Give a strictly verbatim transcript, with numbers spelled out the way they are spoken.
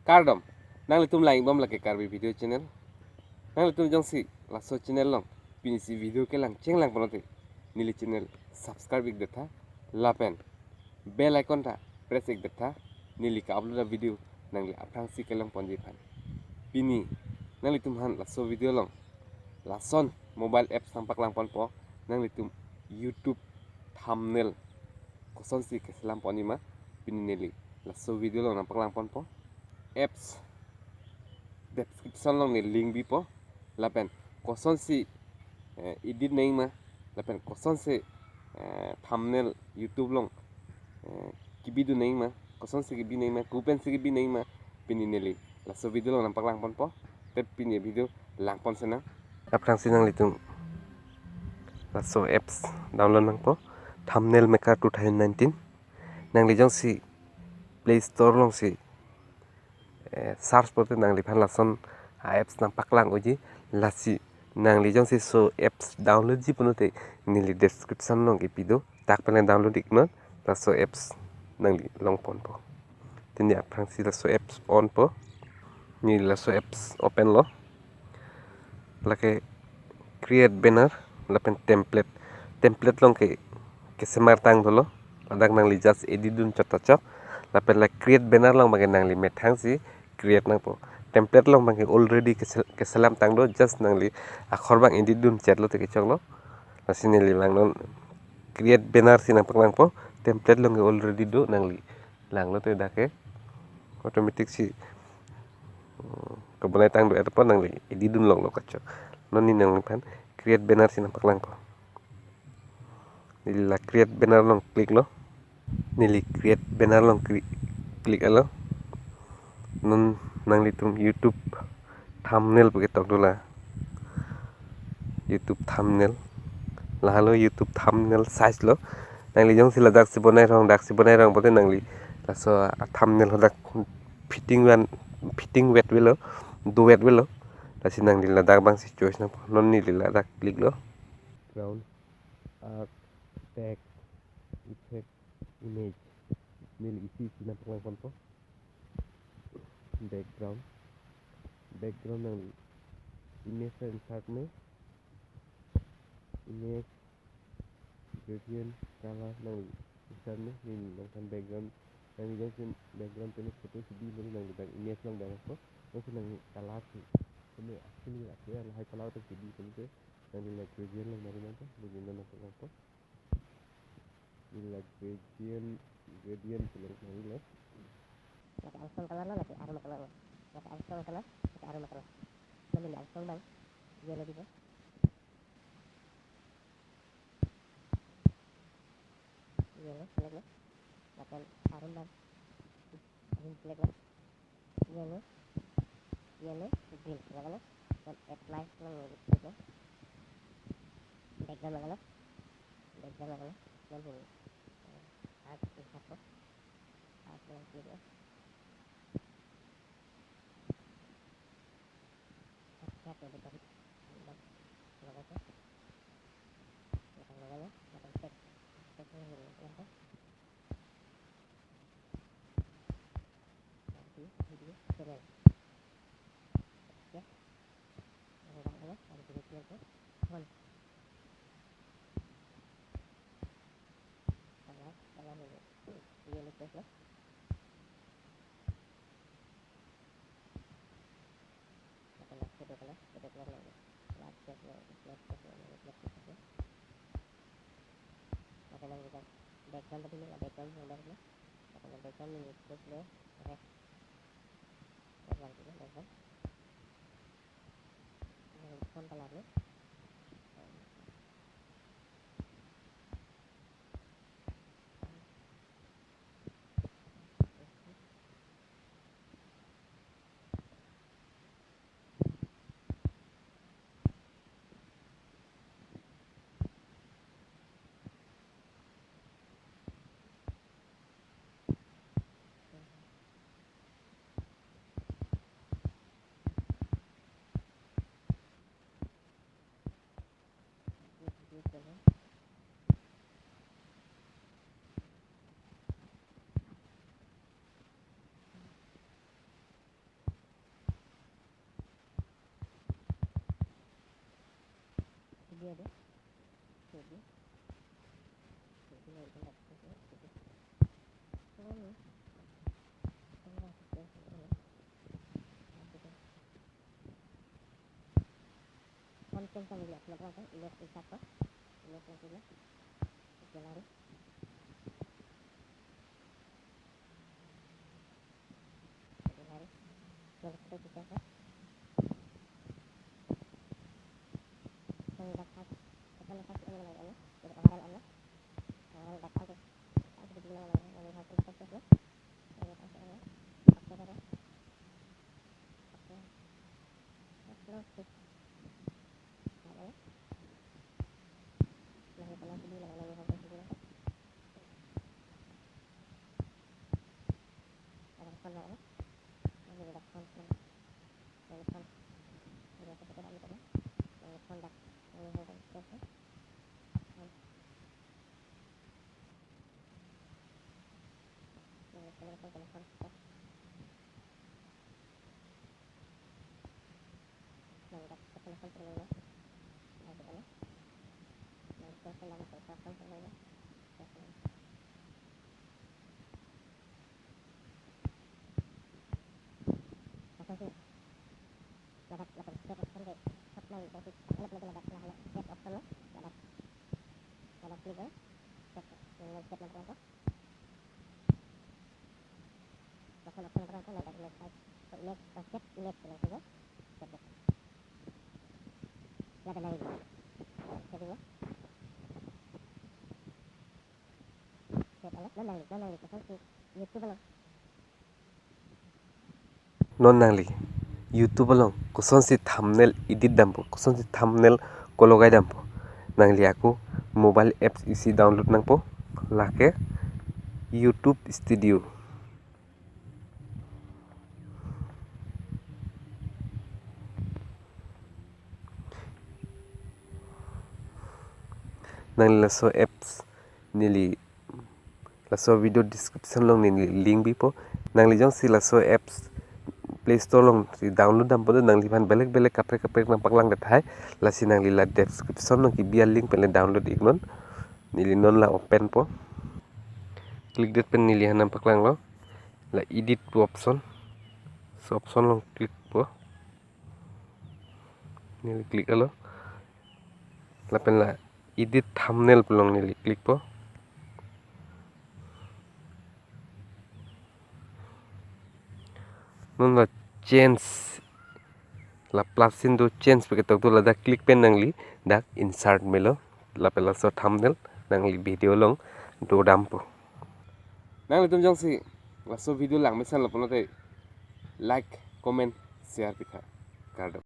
Kardom, nanglitum lang-ik bom lake Karbi Video Channel. Nanglitum jongsi laso channel along pinisi video kelang chenglang pulote neli channel subscribe ik detha, lapen bell icon ta press ik detha, neli ka-upload a-video nangli aphrangsi kelong ponji aphan. Pini nanglitum aphan laso video along lason mobile apps nangpaklang ponpo, nanglitum YouTube thumbnail kosonsi keselam ponji ma, pini neli laso video along nangpaklang ponpo. Apps description along ne link bipo, lapen kosonsi eh, edit nangji ma, lapen kosonsi eh, thumbnail YouTube along eh, kebidun nangji ma, kosonsi kebi nangji ma, kopensi kebi nangji ma, pini neli laso video along nangpaklang ponpo. Te pini video lang pon senang. Aphrangsi nanglitum laso apps download nangpo, Thumbnail Maker two thousand nineteen. Nangli jongsi Play Store alongsi eh, search pulote nangliphan lason a-apps nangpaklang unji. Lasi nangli jongsi laso apps download ji pulote neli description along kepi do, dak pen download iknon, laso apps nangli long ponpo. Te neli aphrangsi laso apps on po. Neli laso apps open lo. Lake create banner lapen template. Template along ke kesemar tang dolo. Ladak nangli just edit dun chot ta chot. Lapen la create banner along abangke nangli methangsi create nangpo. Template along abangke already kesel-, keselam tang do, just nangli akhor abang edit dun chet lote kechoklo. Lasi neli langnon, create banner si nangpaklangpo. Template along ke already do, nangli langlote dak ke automatic si hmm, kebonai tang do-et apot nangli edit dun longlo kachok. Non neli nangliphan create banner si nangpaklangpo. Neli la create banner along click lo. Neli create banner along cri-, click lo. Non nanglitum YouTube thumbnail pu ketok do la. YouTube thumbnail. Lahelo YouTube thumbnail size lo. Nangli jongsi ladak si bonai rong, dak si bonai rong pulote nangli laso a-thumbnail hadak fitting wan, fitting wet avelo, do wet avelo. Lasi nangli ladak abangsi choice nangpo. Non neli ladak click lo. Background, art, text, effect, image. Neli isi isi nangpaklang ponpo. Background. Background nangli image ta insert me. Image, gradient, color nangli insert me. Neli nangphan background, nangli jongsi background pen photo si bi pulote nangli dak image along dak nangpo. Jongsi nangli color si, keme actually ake lahai color ta si bi pulote nangli la gradient along mari nangpo, gradient along nangpo. Neli la gradient, gradient si lang nangli la. Lake angsong color lo, lake arum color lo. Lake angsong color, lake arum color. Non neli angsong abang yellow dipo. Yellow select lo. Lapen arum abang green select lo. Yellow, yellow, green, lagano. Then apply along click lo. Background lagano. Background lagano. Then hini, eh, art insert lo. Art along click lo. Art, art lo, background. Lagano. Lagano. Lagano. Text. Text along hini, lagano. Karbi Video Channel. Ya. Ang dahlo, Karbi Video Channel ko. Hon. Tanggal, tanggal ini. Ini request lo. Lapen last video ke lo, video ke lo, last video, last video, last video. Lapen nangli dak background tadi lo, background yang baru lo. Lapen background neli choose lo red. Red lang dei lo, background. Nangli font color lo. System kami lihat, teman-teman, image insert ko. Image yang punya. Oke, lari. Oke, lari. Yang kita bisa, kan? Yang dapat, kita lepas ini, teman-teman. Jadi, overall on, overall dapat, kan? Jadi, teman-teman, yang harus kita, kan? Yang dapat, kan? Oke, kan? Oke. Upload, save. Nah, ya. Nah, ini pernah video lah, ini hapus video. Ada phone lah, ya. Ini udah phone, phone. Ini phone. Ini apa kita dah gitu, ya. Ini phone dah. Ini hapus, ya. Ladak, ladak, chat option ke, hotline, ladak, ladak, ladak, ladak, ladak, chat option lo, ladak, ladak klik ya, chat, yang chat nomor ko. Lason option ko, ladak image type, ko image, ko chat image, bilang saja, chat, chat. Ladak lagi, chat ya. Chat, ladak, ladak, ladak, ladak, ladak, YouTube lo. Non nangli YouTube along kosonsi thumbnail edit dampo, kosonsi thumbnail kologai dampo, nangli ako mobile apps isi download nangpo, lake YouTube Studio. Nangli laso apps neli laso video description along neli link bipo. Nangli jongsi laso apps Play Store alongsi download dampo do, nangliphan belek belek kaprek kaprek nangpaklang det hai. Lasi nangli la description along kebi a-link pen le download iknon. Neli non la open po. Click det pen neli han nangpaklanglo. La edit pu option. So option along click po. Neli click alo. Lapen la edit thumbnail pu along neli click po. Non la change, la plus sign do, change pu ketok do, ladak click pen nangli dak insert melo. Lapen laso thumbnail nangli video along dodampo. Nanglitum jongsi laso video langmesenlo pulote like, comment, share pitha. Kardom.